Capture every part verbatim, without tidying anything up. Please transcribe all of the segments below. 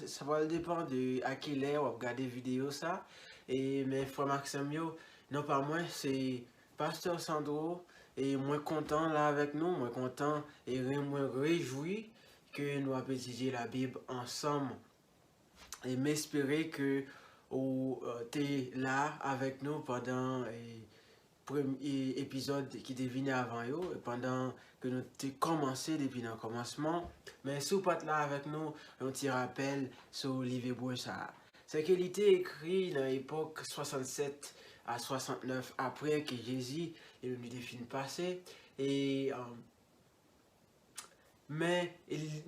Sa pral depan de a kilè w ap gade videyo sa. E, men frè m ak sè m yo, non pa mwen, se Pastè Sandro, e mwen kontan la avèk nou, mwen kontan e re-, mwen rejwi ke nou ap etidye Labib ansanm. E m espere ke ou, e, te la avèk nou pandan, e, premye epizòd ki te vini avan yo, e pandan ke nou te kòmanse depi nan kòmansman. Men si w pa t la avèk nou, yon ti rapèl sou liv ebre sa a. Se ke li te ekri nan epòk swasannsèt a swasantnèf apre ke Jezi, e li te fin pase. E, e, men,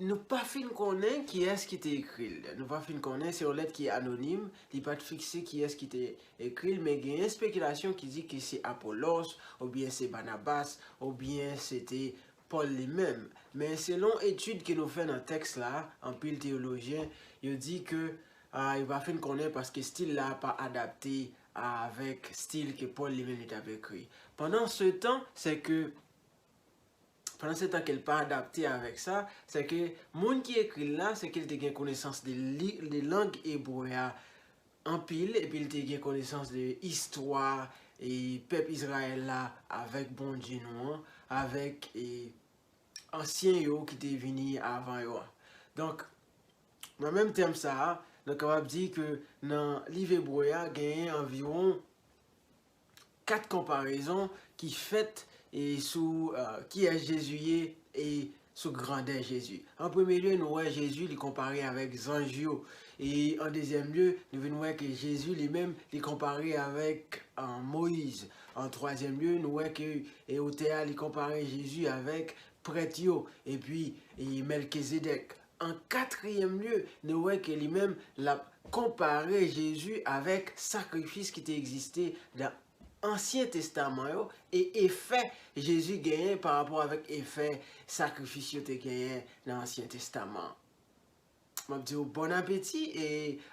nou pa fin konnen kiyès ki te ekri l. Nou pa fin konnen, se yon lèt ki anonim, li pa t fikse kiyès ki te ekri l, men gen espekilasyon ki di ke se Apolos, oubyen se Banabas, oubyen se te Pòl li menm. Men selon etid ke nou fè nan tèks la, anpil teyolojyen, yo di ke, a, yo pa fin konnen paske stil la pa adapte avèk stil ke Pòl li menm li t ap ekri. Pandan se tan, se ke, pandan se tan ke l pa adapte avèk sa, se ke moun ki ekri l la, se ke l te gen konesans de li, de lang ebre a anpil, epi l te gen konesans de istwa e pèp Izrayèl la avèk Bondye nou an, avèk e ansyen yo ki te vini avan yo a. Donk, nan menm tèm sa a, nou kapab di ke nan liv ebre a, genyen anviwon kat konparezon ki fèt e sou, e, kiyès Jezi ye e sou grandè Jezi. An premye lye, nou wè Jezi li konpare avèk zanj yo. E an dezyèm lye, nou vin wè ke Jezi li menm li konpare avèk, e, Moyiz. An twazyèm lye, nou wè ke, e, otè a li konpare Jezi avèk prèt yo, epi, e, Mèlkizedèk. An katriyèm lye, nou wè ke li menm l ap konpare Jezi avèk sakrifis ki te egziste nan Ansyen Testaman yo e efè Jezi genyen pa rapò avèk efè sakrifis yo te genyen nan Ansyen Testaman. M ap di w bon apeti e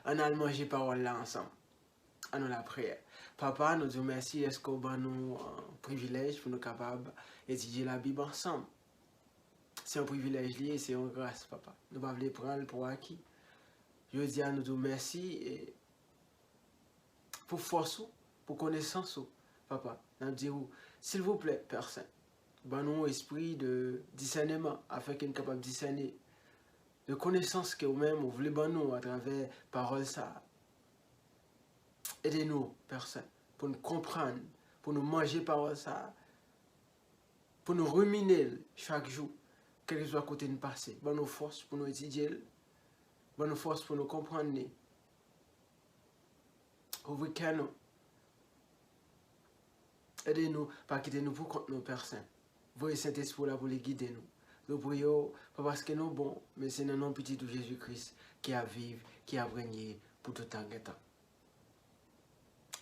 ann al manje pawòl la ansanm. Ann nou lapriyè. Papa, nou di w mèsi dèske w ban nou, e, privilèj pou nou kapab etidye Labib ansanm. Se yon privilèj li ye, se yon gras, Papa. Nou pa vle pran l pou aki. Jodi a, nou di w mèsi e pou fòs ou, pou konesans ou, Papa. N ap di w, silvouplè, Pè Sen, ban nou yon espri de disèneman, afenke n kapab disène de konesans ke ou menm ou vle ban nou atravè pawòl sa a. Ede nou, Pè Sen, pou n konprann, pou nou manje pawòl sa a, pou nou rimine l chak jou, kèlkeswa kote n pase. Ban nou fòs pou nou etidye l. Ban nou fòs pou nou konprann li. Ouvri kè nou. Ede nou, pa kite nou pou kont nou, Pè Sen. Voye Sentespri w la pou li gide nou. Nou priye w, pa paske nou bon, men se nan non Pitit ou Jezi Kris ki ap viv, ki ap renye pou tout tan gen tan.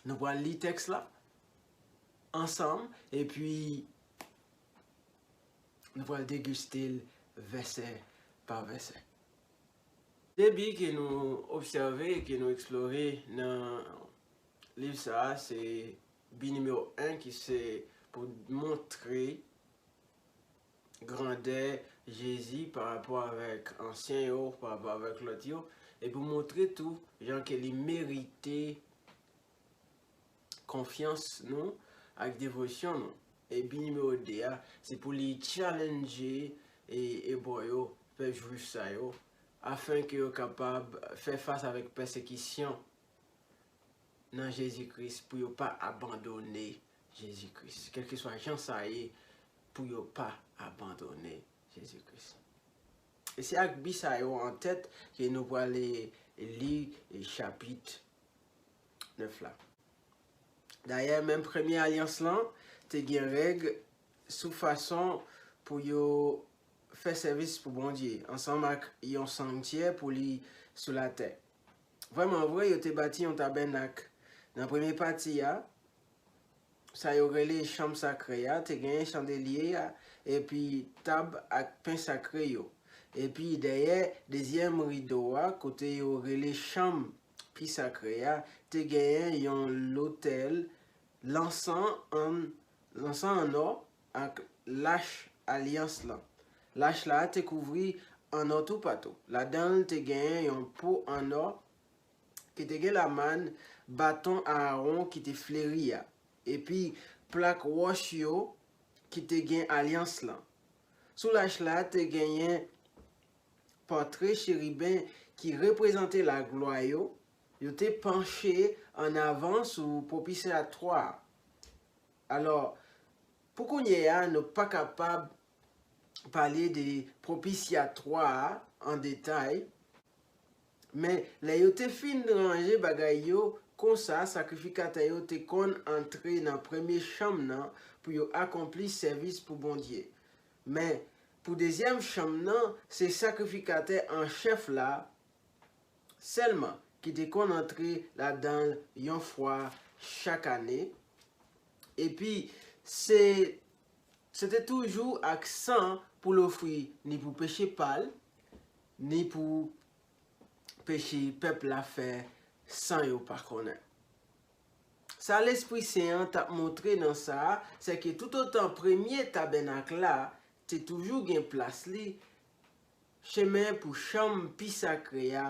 Nou pral li tèks la ansanm, epi nou pral degiste l vèsè pa vèsè. Debi ke nou obsève, ke nou eksplore nan liv sa a, se bi nimewo en ki se pou montre grandè Jezi pa rapò avèk ansyen yo, pa rapò avèk lòt yo, epi montre tou jan ke li merite konfyans nou ak devosyon nou. E bi nimewo de a, se pou li challenge e, ebre yo, pèp jwif sa yo, afenke yo kapab fè fas avèk pèsekisyon nan Jezi Kris, pou yo pa abandone Jezi Kris. Kèlkeswa jan sa ye, pou yo pa abandone Jezi Kris. E se ak bi sa yo an tèt ke nou prale li chapit nèf la. Dayè, menm premye alyans lan te gen règ sou fason pou yo fè sèvis pou Bondye, ansanm ak yon sanktyè pou li sou latè. Vrèman vre, yo te bati yon tabènak. Nan premye pati a, sa yo rele chanm sakre a, te genyen chandelye a, epi tab ak pen sakre yo. Epi dèyè dezyèm rido a, kote yo rele chanm pi sakre a, te genyen yon lotèl lansan an, lansan an nò ak lach alyans lan. Lach la te kouvri annò toupatou. Ladan l te genyen yon po annò ki te gen lamàn baton Aawon ki te fleri a, epi plak wòch yo ki te gen alyans lan. Sou lach la te genyen pòtre cheriben ki reprezante laglwa yo, yo te panche ann avan sou pwopisyatwa a. Alò, pou kounye a, nou pa kapab pale de pwopisyatwa a an detay, men lè yo te fin ranje bagay yo konsa, sakrifikatè yo te konn antre nan premye chanm nan pou yo akonpli sèvis pou Bondye. Men, pou dezyèm chanm nan, se sakrifikatè an chèf la sèlman ki te konn antre ladan l yon fwa chak ane. Epi, se, se te toujou ak san pou l ofri ni pou peche pa l, ni pou peche pèp la fè san yo pa konnen. Sa Lespri Sen an t ap montre nan sa a, se ke toutotan premye tabènak la te toujou gen plas li, chemen pou chanm pi sakre a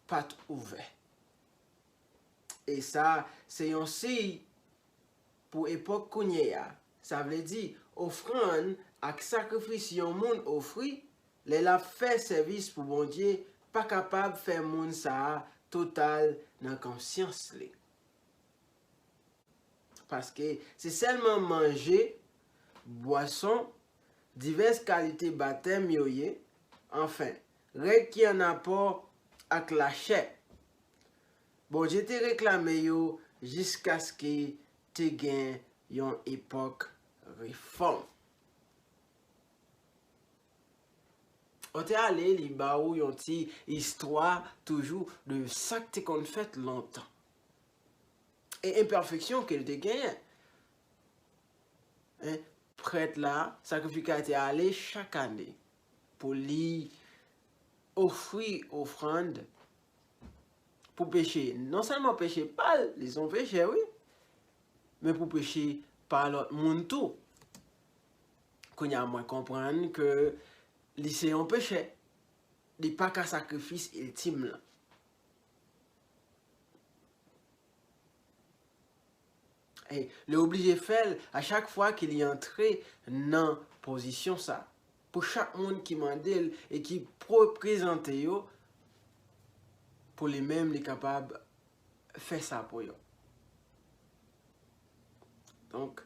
pa t ouvè. E sa, se yon siy pou epòk kounye a. Sa vle di, ofrann ak sakrifis yon moun ofri lè l ap fè sèvis pou Bondye pa kapab fè moun sa a total nan konsyans li. Paske se sèlman manje, bwason, divès kalite batèm yo ye, anfen, règ ki an apò ak lachè. Bondye te reklame yo jiskaske te gen yon epòk refòm. Ou te ale, li ba ou yon ti istwa toujou de sa k te konn fèt lontan. E enpèfeksyon ke l te genyen. Hein? Prèt la, sakrifikatè a ale chak ane pou li ofri ofrann pou peche. Non sèlman peche pa l, li se yon pechè, wi, men pou peche pa lòt moun tou. Kounye a, mwen konprann ke li se yon pechè. Li pa ka sakrifis iltim lan. E li oblije fè l a chak fwa ke li antre nan pozisyon sa. Pou chak moun ki mande l e ki pre-, prezante yo, pou li menm li kapab fè sa pou yo. Donk,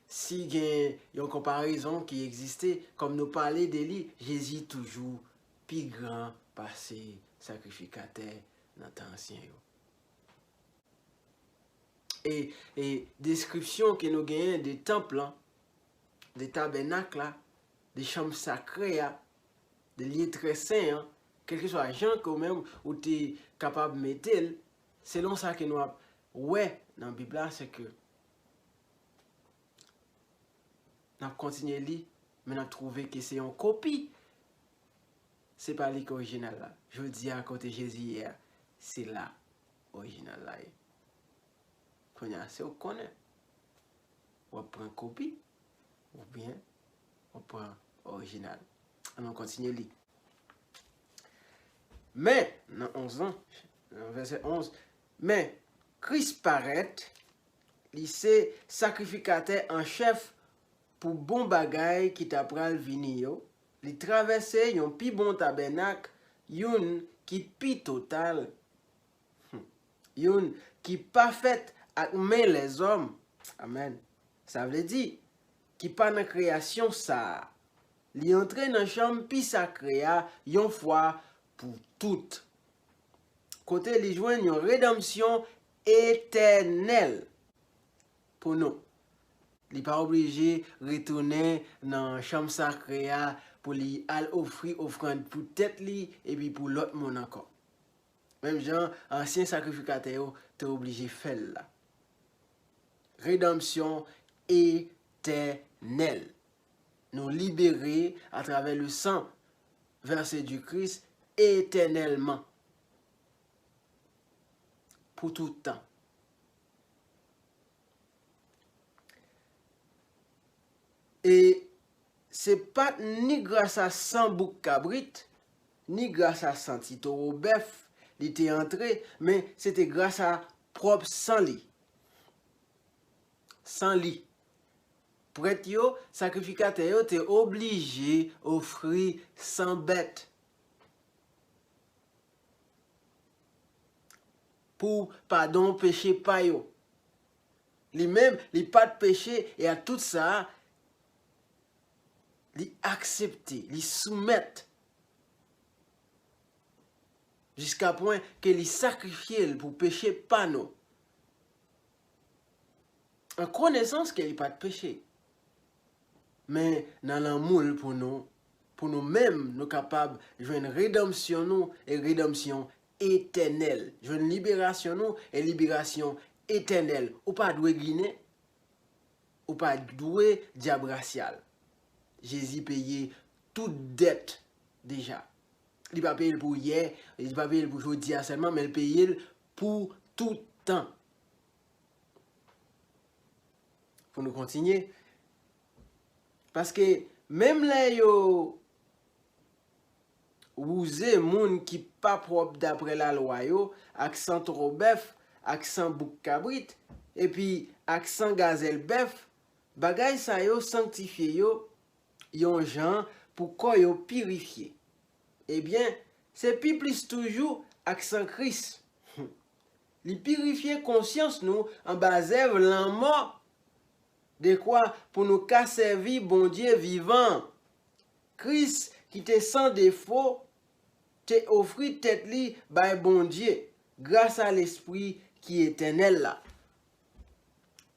si gen yon konparezon ki egziste, kòm nou pale de li, Jezi toujou pi gran pase sakrifikatè nan tan ansyen yo. E, e deskripsyon ke nou genyen de tanp lan, de tabènak la, de chanm sakre a, de lye trè sen an, kèlkeswa jan ke ou menm ou te kapab mete l, selon sa ke nou ap wè nan Bib la, se ke n ap kontinye li, men n ap twouve ke se yon kopi. Se pa li ki orijinal la. Jodi a, kote Jezi ye a, se la orijinal la ye. Kounye a, se ou k konnen. W ap pran kopi, oubyen w ap pran orijinal. Ann nou kontinye li. Men, nan onz lan, nan vèsè onz, men, Kris parèt, li se sakrifikatè an chèf pou bon bagay ki ta pral vini yo, li travèse yon pi bon tabènak, youn ki pi total, hmm, youn ki pa fèt ak men lèzòm. Amèn. Sa vle di, ki pa nan kreyasyon sa a. Li antre nan chanm pi sakre a yon fwa pou tout. Kote li jwenn yon redanmsyon etènèl pou nou. Li pa oblije retounen nan chanm sakre a pou li al ofri ofrann pou tèt li epi pou lòt moun ankò. Menm jan ansyen sakrifikatè yo te oblije fè l la. Redanmsyon etènèl. Nou libere atravè le sang versé du Christ éternellement. Pou tout tan. E se pa t ni gras a san bouk kabrit, ni gras a san ti towo bèf li te antre, men se te gras a pwòp san li. San li. Prèt yo, sakrifikatè yo te oblije ofri san bèt pou padon peche pa yo. Li menm, li pa t peche, e a tout sa, li aksepte, li soumèt, jiska pwen ke li sakrifye l pou peche pa nou. An konesans ke li pa t peche. Men nan lanmou l pou nou, pou nou menm, nou kapab jwenn redanmsyon nou e redanmsyon etènèl. Jwenn liberasyon nou e liberasyon etènèl. Ou pa dwe ginen, ou pa dwe dyab rasyal. Jezi peye tout dèt deja. Li pa peye l pou yè, li pa peye l pou jodi a sèlman, men l peye l pou tout tan. Pou nou kontinye. Paske menm lè yo wouze moun ki pa pwòp daprè lalwa yo, ak san towo bèf, ak san bouk kabrit, epi ak san gazèl bèf, bagay sa yo sanktifye yo yon jan pou kò yo pirifye. Ebyen, se pi plis toujou ak san Kris. Li pirifye konsyans nou anba zèv lanmò, dekwa pou nou ka sèvi Bondye vivan an. Kris, ki te san defo, te ofri tèt li bay Bondye gras a Lespri ki etènèl la.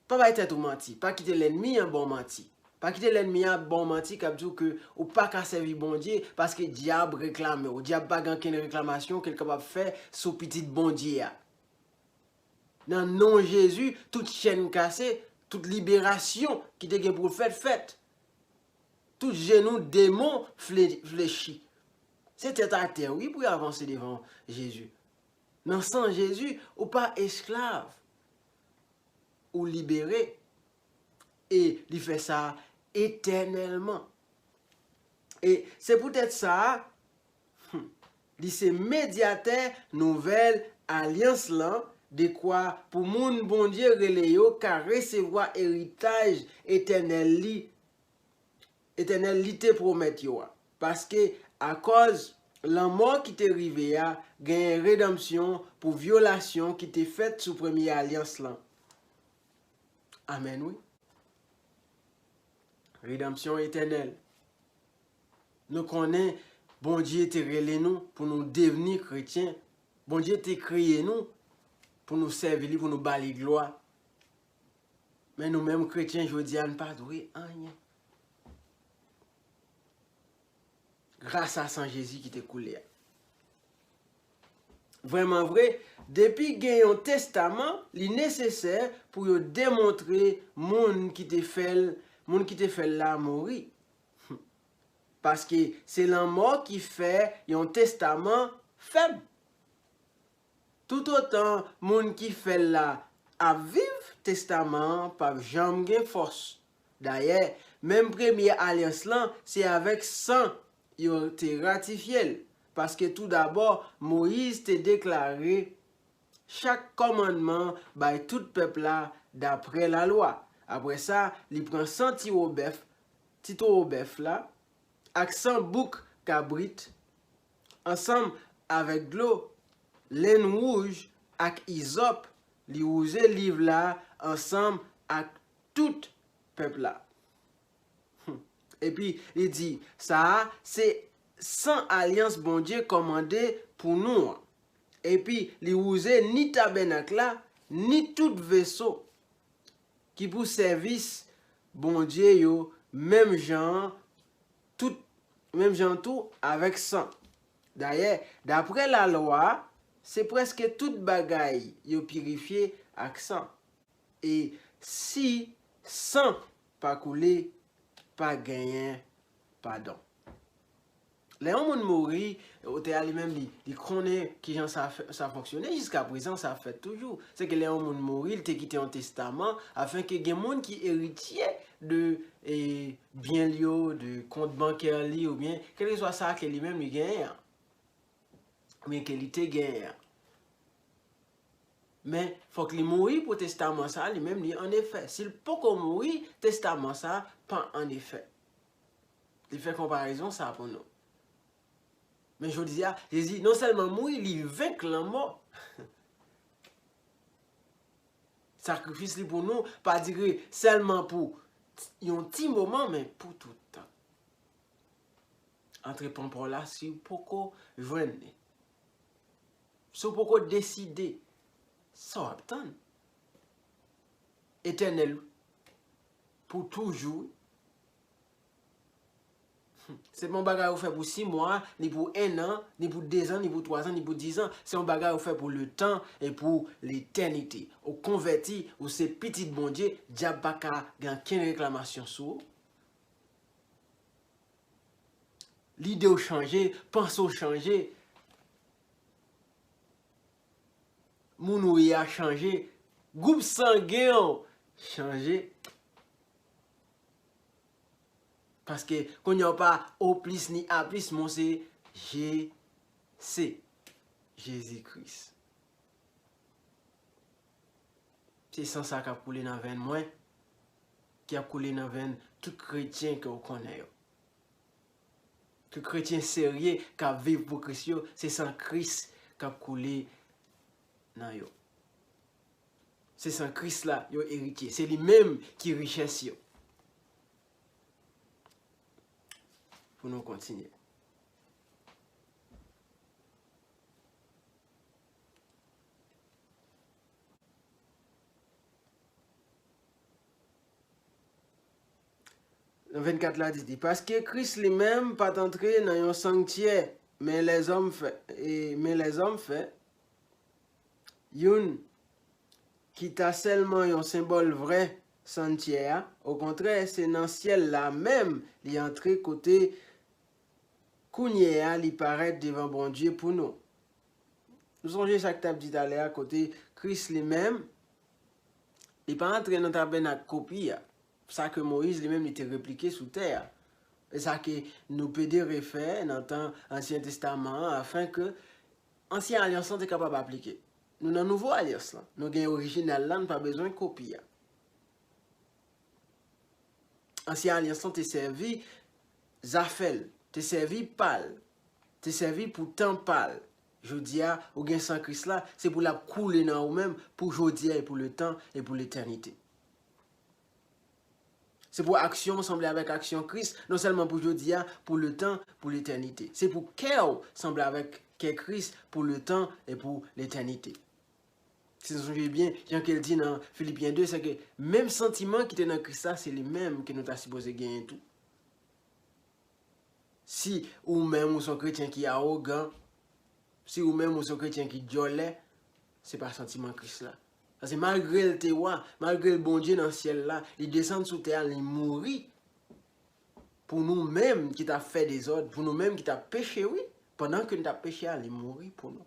Pa bay tèt ou manti. Pa kite lènmi an ba w manti. Pa kite lènmi an ba w manti k ap di w ke ou pa ka sèvi Bondye paske dyab reklame w. Dyab pa gen okenn reklamasyon ke l kapab fè sou pitit Bondye a. Nan non Jezi, tout chèn kase, tout liberasyon ki te gen pou fèt, fèt. Tout jenou demon fle-, flechi. Se tèt atè, wi, pou y avanse devan Jezi. Nan san Jezi, ou pa esklav. Ou libere. E li fè sa etènèlman. E se poutèt sa, hmm, li se medyatè nouvèl alyans lan, dekwa pou moun Bondye rele yo ka resevwa eritaj etènèl li, etènèl li te pwomèt yo a. Paske, akòz lanmò ki te rive a, genyen redanmsyon pou vyolasyon ki te fèt sou premye alyans lan. Amèn, wi. Redanmsyon etènèl. Nou konnen Bondye te rele nou pou nou devni kretyen. Bondye te kreye nou pou nou sèvi li, pou nou ba li glwa. Men nou menm kretyen, jodi a, nou pa dwe anyen. Gras a san Jezi ki te koule a. Vrèman vre, depi gen yon testaman, li nesesè pou yo demontre moun ki te fè l, moun ki te fè l la mouri. Paske se lanmò ki fè yon testaman fèb. Toutotan moun ki fè l la ap viv, testaman an p ap janm gen fòs. Dayè, menm premye alyans lan, se avèk san yo te ratifye l. Paske toudabò, Moyiz te deklare chak kòmandman bay tout pèp la daprè lalwa. Apre sa, li pran san tiwo bèf, ti towo bèf la, ak san bouk kabrit, ansanm avèk dlo, lenn wouj ak izòp, li wouze liv la ansanm ak tout pèp la. Epi li di, sa a se san alyans Bondye kòmande pou nou an. Epi li wouze ni tabènak la, ni tout veso ki pou sèvis Bondye yo, menm jan an, tout, menm jan tou avèk san. Dayè, daprè lalwa a, se prèske tout bagay yo pirifye ak san. E si san pa koule, pa genyen padon. Lè yon moun mouri, otè a li menm li, li konnen kijan sa fè, sa fonksyone, jiska prezan sa fèt toujou. Se ke lè yon moun mouri, li te kite yon testaman, afenke gen moun ki eritye de, e, byen li yo, de kont bankè li, oubyen kèlkeswa sa ke li menm li genyen an. oubyen ke li te genyen an. Men, fòk li mouri pou testaman sa a, li menm, li an efè. Si l poko mouri, testaman sa a pa an efè. Li fè konparezon sa a pou nou. Men jodi a, Jezi non sèlman mouri, li venk lanmò. Sakrifis li pou nou pa dire sèlman pou yon ti moman, men pou tout tan. Antre pran pa w la si w poko jwenn li. Si w poko deside, sa w ap tann? Etènèl, pou toujou. Se pa yon bagay ou fè pou sis mwa, ni pou en an, ni pou de zan, ni pou twa zan, ni pou diz an. Se yon bagay ou fè pou letan e pou letènite. Ou konvèti, ou se pitit Bondye, dyab pa ka gen ankenn reklamasyon sou ou. Lide w chanje, panse w chanje. Moun ou ye a chanje. Gwoup sangen w chanje. Paske kounye a w pa O plis ni A plis, men w se G C, Jezi Kris. Se san sa k ap koule nan venn mwen, ki ap koule nan venn tout kretyen ke w konnen yo. Tout kretyen serye k ap viv pou Kris yo, se san Kris k ap koule nan yo. Se san Kris la yo eritye. Se li menm ki richès yo. Pou nou kontinye. Nan vennkat la, li di, paske Kris li menm pa t antre nan yon sanktyè, men lèzòm fè, e, men lèzòm fè, youn ki ta sèlman yon senbòl vrè santyè a. Okontrè, se nan syèl la menm li antre kote kounye a li parèt devan Bondye pou nou. Nou sonje sa k t ap di talè a, kote Kris li menm, li pa antre nan tabènak kopi a, sa ke Moyiz li menm li te replike sou tè a. E sa ke nou pede refè nan tan Ansyen Testaman an, afen ke Ansyen Alyans lan te kapab aplike. Nou nan Nouvo Alyans lan. Nou gen orijinal la, nou pa bezwen kopi a. Ansyen Alyans lan te sèvi zafè l, te sèvi pa l, te sèvi pou tan pa l. Jodi a, ou gen san Kris la, se pou l ap koule nan ou menm pou jodi a e pou letan e pou letènite. Se pou aksyon w sanble avèk aksyon Kris, non sèlman pou jodi a, pou letan, pou letènite. Se pou kè w sanble avèk kè Kris pou letan e pou letènite. Si nou sonje byen, jan ke l di nan Filipyen de, se ke menm santiman ki te nan Kris la, se li menm ke nou ta sipoze genyen tou. Si ou menm ou se yon kretyen ki awogan, si ou menm ou se yon kretyen ki dyòlè, se pa santiman Kris la. Paske malgre l te wa, malgre l Bondye nan syèl la, li desann sou tè a, li mouri pou nou menm ki t ap fè dezòd, pou nou menm ki t ap peche, wi, pandan ke n t ap peche a, li mouri pou nou.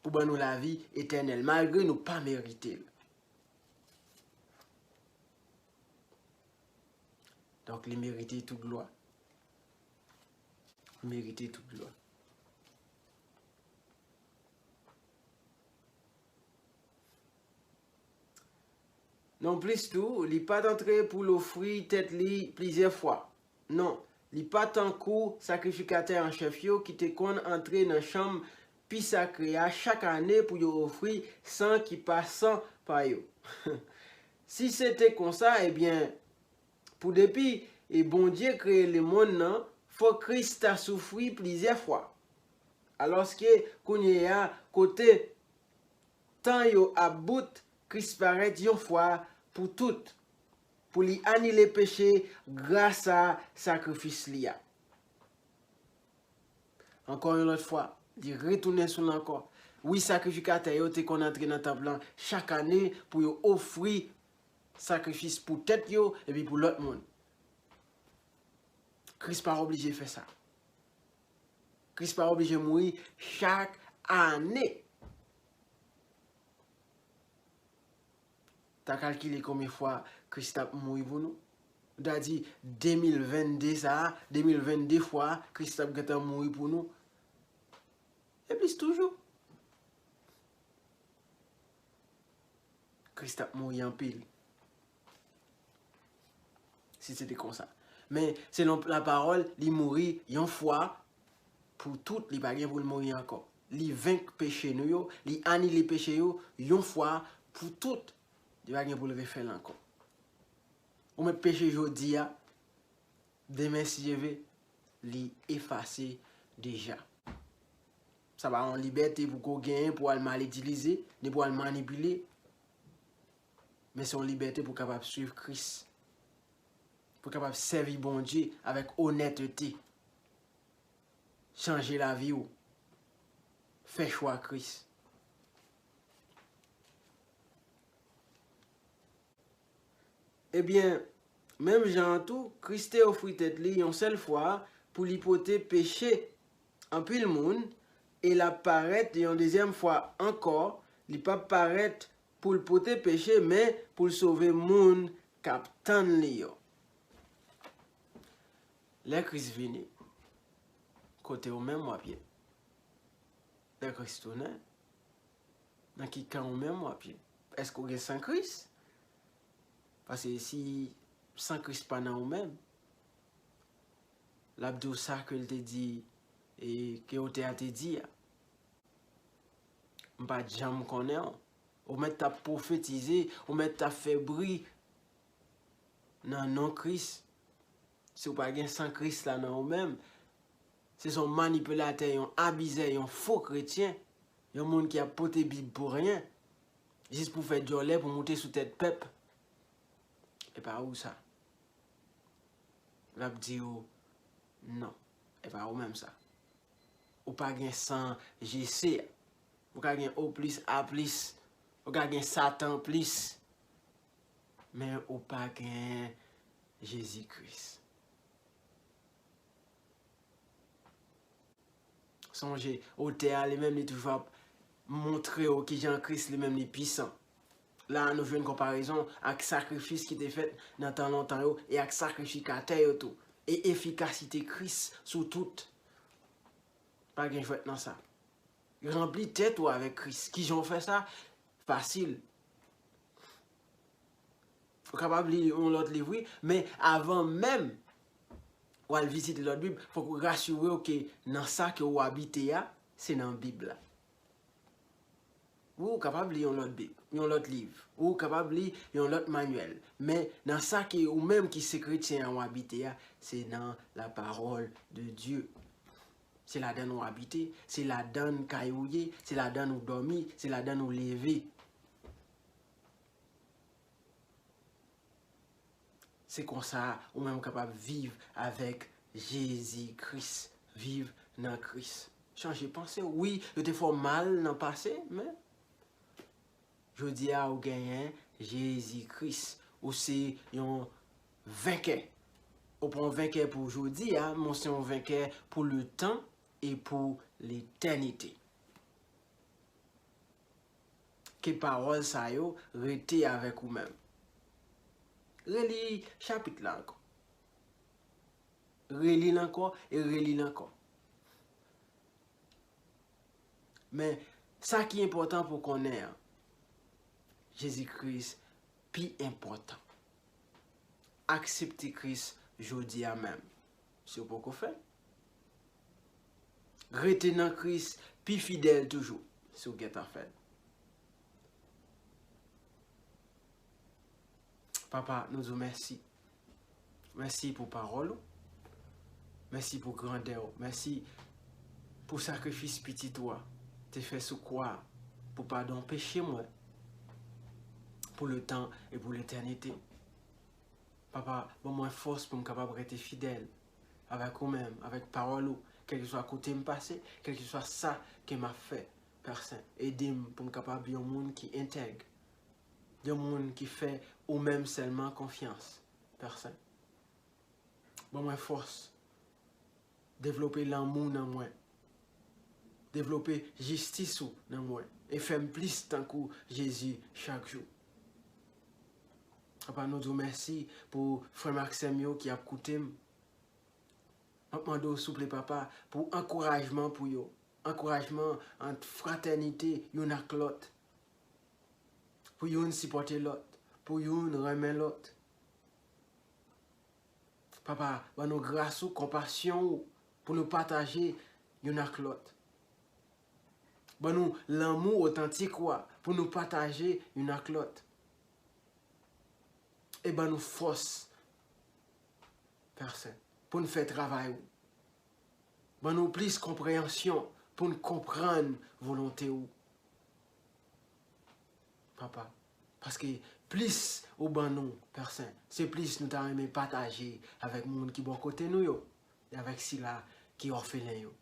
Pou ban nou lavi etènèl, malgre nou pa merite l. Donk, li merite tout glwa. Li merite tout glwa. Nonplis tou, li pa t antre pou l ofri tèt li plizyè fwa. Non, li pa tankou sakrifikatè an chèf yo ki te konn antre nan chanm pi sakre a chak ane pou yo ofri san ki pa san pa yo. Si se te konsa, ebyen, pou depi e Bondye kreye lemonn nan, fòk Kris ta soufri plizyè fwa. Alòske, kounye a, kote tan yo ap bout, Kris parèt yon fwa pou tout, pou li anile peche grasa sakrifis li a. Ankò yon lòt fwa, li retounen sou l ankò. Wi, sakrifikatè yo te konn antre nan tanp lan chak ane pou yo ofri sakrifis pou tèt yo epi pou lòt moun. Kris pa oblije fè sa. Kris pa oblije mouri chak ane. Ta kalkile konbyen fwa Kris t ap mouri pou nou? Ou ta di, de mil vennde sa a, de mil vennde fwa, Kris t ap gentan mouri pou nou. plis toujou. Kris t ap mouri anpil. Si se te konsa. Men, selon lapawòl, li mouri yon fwa pou tout, li pa gen pou l mouri ankò. Li venk peche nou yo, li anile peche yo yon fwa pou tout. Li pa gen pou l refè l ankò. Ou mèt peche jodi a, demen, si Dye ve, li efase deja. Sa pa yon libète pou ko genyen pou al mal itilize, ni pou al manipile. Men se yon libète pou kapab swiv Kris. Pou kapab sèvi Bondye avèk onètete. Chanje lavi w. Fè chwa Kris. Ebyen, menm jan an tou, Kris te ofri tèt li yon sèl fwa pou li pote peche anpil moun, e l ap parèt yon dezyèm fwa ankò, li p ap parèt pou l pote peche, men pou l sove moun k ap tann li yo. Lè Kris vini, kote ou menm w ap ye? Lè Kris tounen, nan ki kan ou menm w ap ye? Èske w gen san Kris? Paske si san Kris pa nan ou menm, l ap di w sa ke l te di, e ke otè a te di a. M pa t janm konnen w. Ou mèt t ap pwofetize, ou mèt t ap fè bri nan non Kris. Si w pa gen san Kris la nan ou menm, se yon manipilatè, yon abizè, yon fo kretyen, yon moun ki ap pote Bib pou ryen, jis pou fè djòlè, pou moute sou tèt pèp. E pa ou sa. L ap di w, non, e pa ou menm sa. Ou pa gen san G C a. Ou ka gen O plis, A plis. Ou ka gen Satan plis. Men ou pa gen Jezi Kris. Sonje, otè a li menm li toujou ap montre w kijan Kris li menm li pisan. La a nou jwenn konparezon ak sakrifis ki te fèt nan tan lontan yo e ak sakrifikatè yo tou. E efikasite Kris sou tout. Pa gen jwèt nan sa. Ranpli tèt ou avèk Kris. Kijan w fè sa? Fasil. Ou kapab li yon lòt liv, wi, men avan menm w al vizite lòt Bib, fòk ou rasire w ke nan sa ke w abite a, se nan Bib la. Wi, ou kapab li yon lòt Bib, yon lòt liv. Ou kapab li yon lòt manyèl. Men nan sa ke ou menm ki se kretyen an w abite a, se nan la parole de Dieu. Se ladann ou abite, se ladann kay ou ye, se ladann ou dòmi, se ladann ou leve. Se konsa ou menm kapab viv avèk Jezi Kris, viv nan Kris. Chanje panse w. Wi, yo te fè w mal nan pase, men jodi a ou genyen Jezi Kris. Ou se yon venkè. Ou pa yon venkè pou jodi a, men ou se yon venkè pou letan e pou letènite. Ke pawòl sa yo rete avèk ou menm. Reli chapit la ankò. Reli l ankò e reli l ankò. Men, sa ki enpòtan pou konnen an, Jezi Kris pi enpòtan. Aksepte Kris jodi a menm. Si w poko fè l, rete nan Kris pi fidèl toujou, si w gentan fè l. Papa, nou di w mèsi. Mèsi pou pawòl ou. Mèsi pou grandè w. Mèsi pou sakrifis pitit ou a te fè sou kwa a pou padon peche mwen, pou letan e pou letènite. Papa, ban mwen fòs pou m kapab rete fidèl avèk ou menm, avèk pawòl ou, kèlkeswa kote m pase, kèlkeswa sa ke m ap fè, Pè Sen. Ede m pou m kapab yon moun ki entèg, yon moun ki fè ou menm sèlman konfyans, Pè Sen. Ban mwen fòs. Devlope lanmou nan mwen. Devlope jistis ou nan mwen. E fè m plis tankou Jezi chak jou. Papa, nou di w mèsi pou frè m ak sè m yo ki ap koute m. M ap mande w, souple, Papa, pou ankourajman pou yo. ankourajman, ant fratènite youn ak lòt. Pou youn sipòte lòt, pou youn renmen lòt. Papa, ban nou gras ou, konpasyon ou, pou nou pataje youn ak lòt. Ban nou lanmou otantik ou a, pou nou pataje youn ak lòt. E ban nou fòs, Pè Sen, pou n fè travay ou. Ban nou plis konpreyansyon pou n konprann volonte ou, Papa. Paske plis ou ban nou, Pè Sen, se plis nou ta renmen pataje avèk moun ki bò kote nou yo, e avèk sila ki òfelen yo.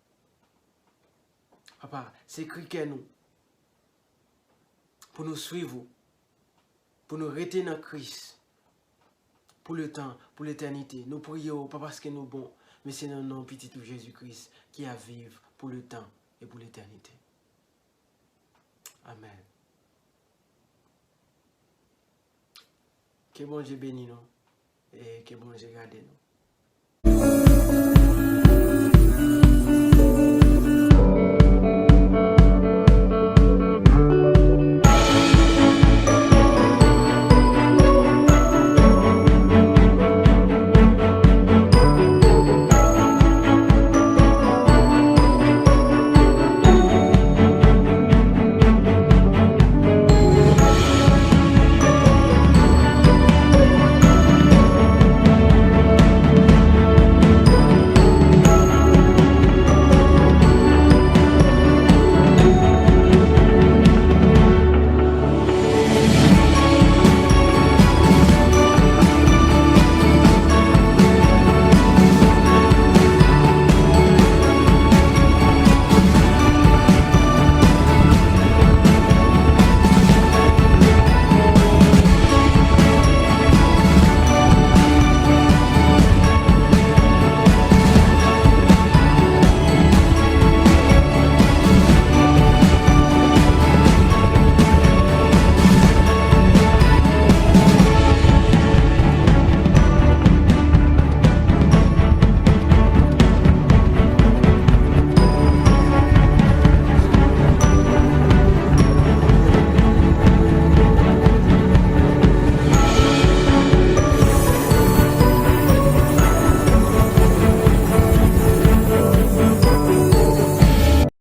Papa, se kri kè nou, pou nou swiv ou, pou nou rete nan Kris, pou letan, pou letènite. Nou priye w, pa paske nou bon, men se nan non Pitit ou Jezi Kris ki ap viv pou letan e pou letènite. Amèn. Ke Bondye beni nou e ke Bondye gade nou.